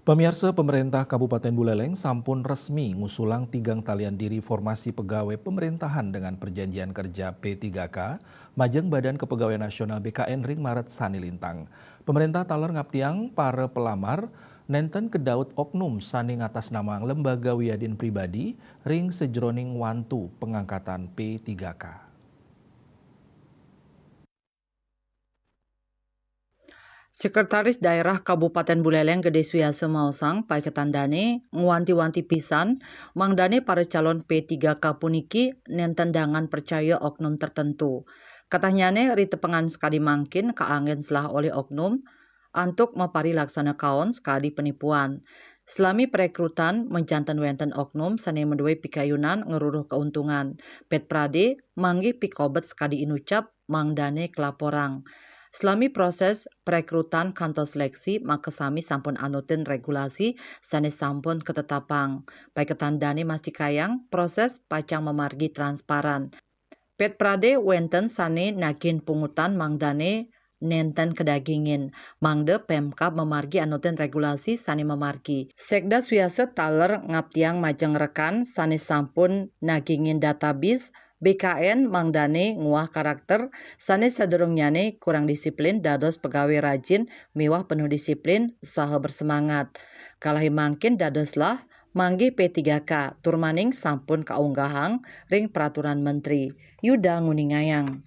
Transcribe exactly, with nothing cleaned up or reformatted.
Pemirsa, pemerintah Kabupaten Buleleng sampun resmi ngusulang tigang talian diri formasi pegawai pemerintahan dengan perjanjian kerja P tiga K, majeng Badan Kepegawaian Nasional B K N ring Maret sane lintang. Pemerintah taler ngaptiang para pelamar nenten kedaut oknum sane ngatasnamang lembaga wiadin pribadi ring sejeroning wantu pengangkatan P tiga K. Sekretaris Daerah Kabupaten Buleleng Gede Suyasa maosang, paiketan dane ngwanti-wanti pisan, mangdane para calon P tiga K puniki nenten dangan percaya oknum tertentu. Katahnyane, ri tepengan sakadi mangkin kaanggen selah olih oknum antuk maparilaksana kaon sakadi penipuan. Selami perekrutan, majanten wenten oknum sane madue pikayunan ngruruh keuntungan. Pet Prade manggih pikobet sakadi inucap mangdane kelaporang. Selami proses perekrutan kantos seleksi, makasami sampun anutin regulasi sane sampun katetapang. Paiketan dane mastikayang proses pacang mamargi transparan. Pet Prade wenten sane nagin pungutan mangdane nenten kadagingin, mangda Pemkab mamargi anutin regulasi sane mamargi. Sekda Suyasa taler ngaptiang majeng rekan sane sampun nagingin database B K N mangdane nguah karakter sane sadurungnyane kurang disiplin dados pegawai rajin miwah penuh disiplin saha bersemangat. Kalahi mangkin dadoslah manggih P tiga K, tur maning sampun kaunggahang ring peraturan menteri. Yuda nguningayang.